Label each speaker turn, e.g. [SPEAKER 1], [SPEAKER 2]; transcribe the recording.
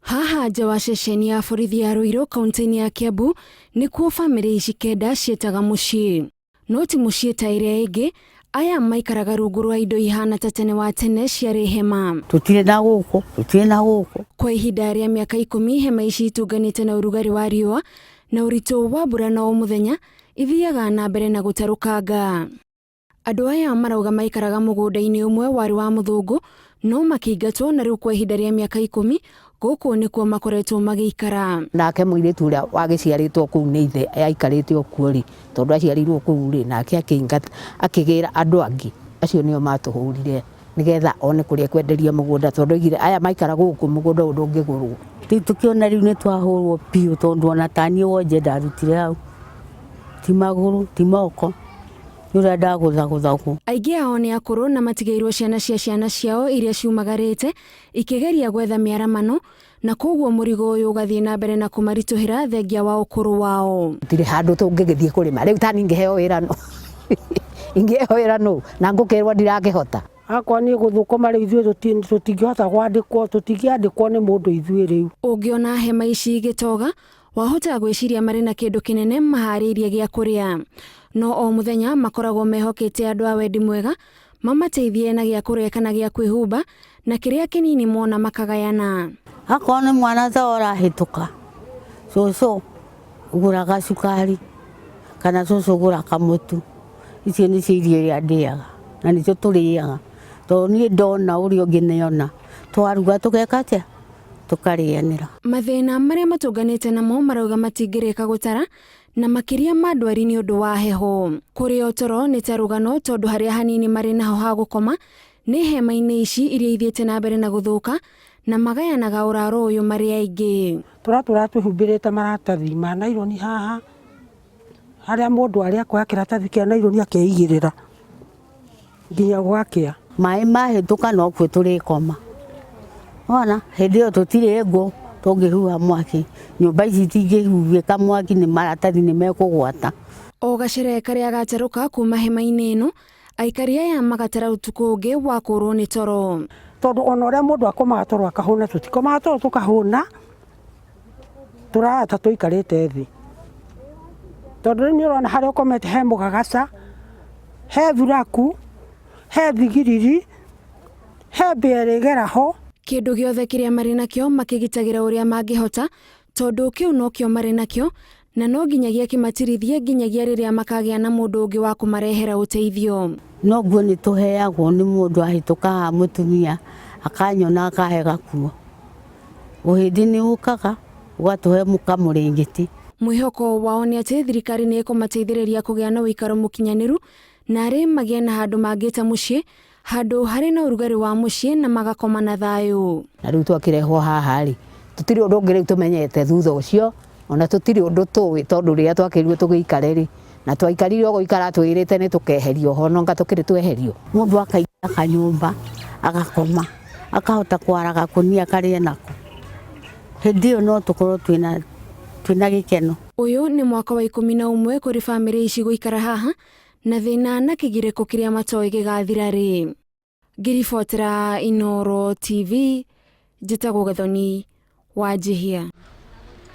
[SPEAKER 1] Haha nja wa ceceni ya borithi ya Ruiru kaunti-inĩ ya Kiambu nĩkuo bamĩrĩ ici kenda ciĩtaga mũciĩ. No ti mũciĩ ta ĩrĩa ĩngĩ, aya maikaraga rungu rwa indo ihana ta tene wa tene ciarĩ hema.
[SPEAKER 2] Tũtirĩ na gũkũ, tũtirĩ na gũkũ.
[SPEAKER 1] Kwa ihinda rĩa mĩaka ikũmi hema ici itunganĩte na ũrugarĩ wa riũa na ũritũ wa mbura na o mũthenya ithiaga na mbere na gũtarũkanga. Andũ aya marauga maikaraga mũgũnda-inĩ ũmwe warĩ wa mũthũngũ no makĩingatwo na rĩu kwa ihinda rĩa mĩaka ikũmi gũkũ nĩkuo makoretwo magĩikara.
[SPEAKER 2] Nake mũirĩtu ũrĩa wagĩciarĩtwo kũu nĩ ithe aikarĩte o kuo rĩ, tondũ aciarĩirwo kũu rĩ, nake akĩingata akĩgĩra andũ angĩ, acio nĩo matũhũrire nĩgetha one kũrĩa ekwenderia mũgũnda tondũ oigire aya maikara gũkũ mũgũnda ũyũ ndũngĩgũrwo. Rĩu tũkĩona rĩu nĩ twahũrwo biũ tondũ ona ta niĩ wonje ndarutire hau, ti magũrũ, ti moko. Nĩ ũrĩa ndagũthagũthagwo.
[SPEAKER 1] Aingĩ ao nĩ akũrũ na matigĩirwo ciana cia ciana ciao iria ciumagarĩte ikĩgeria gwetha mĩaramano na koguo mũrigo ũyũ ũgathiĩ na mbere na kũmaritũhĩra thengia wa ũkũrũ wao.
[SPEAKER 2] Gũtirĩ handũ tũngĩgĩthiĩ kũrĩma rĩu ta niĩ ingĩheo wĩra nũ? Ingĩheo wĩra nũ na ngũkĩrwo ndirakĩhota?
[SPEAKER 3] Akorwo nĩ gũthũkũma rĩu ithuĩ tũtingĩhota kwandĩkwo, tũtingĩandĩkwo nĩ mũndũ ithuĩ rĩu.
[SPEAKER 1] Ũngĩona hema ici igĩtoga, Wahota gwĩciria marĩ na kĩndũ kĩnene maharĩirie gĩa kũrĩa. No o mũthenya makoragwo mehokete andũ a wendi mwega mamateithie na gĩa kũrĩa kana gĩa kwĩhumba, na kĩrĩa kĩnini mona makagayana.
[SPEAKER 2] Akorwo nĩ mwana ta ũrahĩtũka, cũcũ gũra gacukari kana cũcũ gũra kamũtu, icio nĩcio irio iria ndĩaga na nĩcio tũrĩaga, tondũ niĩ ndona ũrĩa ũngĩ nĩona, twaruga tũgeka atĩa? Tũkarĩanĩra.
[SPEAKER 1] Mathĩna marĩa matũnganĩte namo marauga matingĩrĩka gũtara na makĩria ma ndwari nĩ ũndũ wa heho. Kũrĩ o toro nĩ ta rũgano tondũ harĩa hanini marĩ naho ha gũkoma nĩ hema-inĩ ici iria ithiĩte na mbere na gũthũka na magayanaga ũraro ũyũ marĩ aingĩ.
[SPEAKER 3] Tũratũra twĩhumbĩrĩte maratathi ma naironi haha, harĩa mũndũ arĩ akoya kĩratathi kĩa naironi akeigĩrĩra. Nginya gwakĩa.
[SPEAKER 2] Maĩ mahĩtũka nokuo tũrĩkoma. Wona, hĩndĩ ĩyo tũtirĩ ngũ tũngĩhuha mwaki, nyũmba ici itingĩhuhĩka mwaki nĩ maratathi nĩ mekũgwata.
[SPEAKER 1] O gacere karĩa gatarũka kuma hema-inĩ ĩno, aikari aya magatara ũtukũ ũngĩ wa kũrwo nĩ toro.
[SPEAKER 3] Tondũ ona ũrĩa mũndũ akomaga toro akahũna, tũtikomaga toro tũkahũna, tũrara ta tũikarĩte thĩ. Tondũ rĩu nĩ ũrona harĩa ũkomete he mũgagaca, he thuraku, he thigiriri, he mbĩa ĩrĩgera ho.
[SPEAKER 1] Kĩndũ gĩothe kĩrĩa marĩ nakĩo makĩgitagĩra ũrĩa mangĩhota tondũ kĩu nokĩo marĩ nakĩo na no nginyagia kĩmatirithie nginyagia rĩrĩa makagĩa na mũndũ ũngĩ wa kũmarehera ũteithio.
[SPEAKER 2] No nguo nĩ tũheagwo nĩ mũndũ ahĩtũka haha mũtumia akanyona akahe gakuo. Ũhĩndĩ nĩ ũkaga ũgatũhe kamũrĩngĩti.
[SPEAKER 1] Mwĩhoko wao nĩ atĩ thirikari nĩ ĩkũmateithĩrĩria kũgĩa na ũikaro mũkinyanĩru narĩ magĩe na handũ mangĩta mũciĩ, handũ harĩ na ũrugarĩ wa mũciĩ na magakoma na thayũ.
[SPEAKER 2] Na rĩu twakĩrehwo haha rĩ, tũtirĩ ũndũ ũngĩ rĩu tũmenyete thutha ũcio, ona tũtirĩ ũndũ tũĩ tondũ rĩrĩa twakĩrirwo tũgĩikare rĩ, na twaikarire o gũikara twĩrĩte nĩ tũkeherio ho no anga tũkĩrĩ tweherio. Mũndũ akaingĩra kanyũmba agakoma, akahota kwara gakũnia akarĩe nako, hĩndĩ ĩyo no tũkorwo twĩna twĩna gĩkeno.
[SPEAKER 1] Ũyũ nĩ mwaka wa 11 kũrĩ bamĩrĩ ici gũikara haha na thĩna na kĩgirĩko kĩrĩa matoĩ gĩgathira rĩ. Ngĩribotera Inooro TV, njĩtagwo Gathoni Wanjihia.